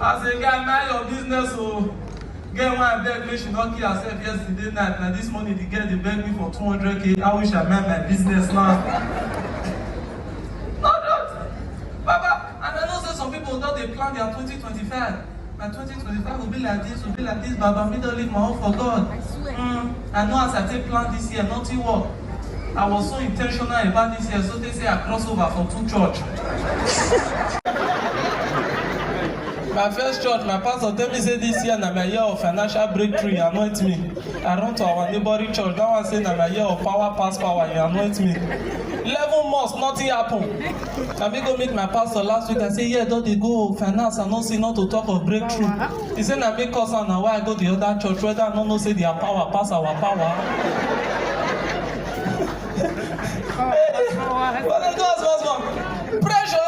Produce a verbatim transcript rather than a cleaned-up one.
As a guy, mind your business o. Girl wey I beg make she no kill herself yesterday night, na this morning the girl dey beg me for two hundred k. I wish I mind my business now. No, don't. Baba, and I know say some people don dey plan their twenty twenty-five. My twenty twenty-five will be like this, will be like this. Baba, me don leave my own for God. I swear. Mm, I know as I take plan this year, nothing work. I was so intentional about this year, so they say I cross over for two church. My first church, my pastor tell me say this year na my year of financial breakthrough, he anoint me. I run to our neighboring church, that one say na my year of power pass power, he anoint me. Eleven months, nothing happen. Na me go meet my pastor last week, I say, yeah, don dey go finance, I no see, not to talk of breakthrough. He say na me cause am, na why I go the other church, whether I no know say their power pass our power. But I go as small small. Pressure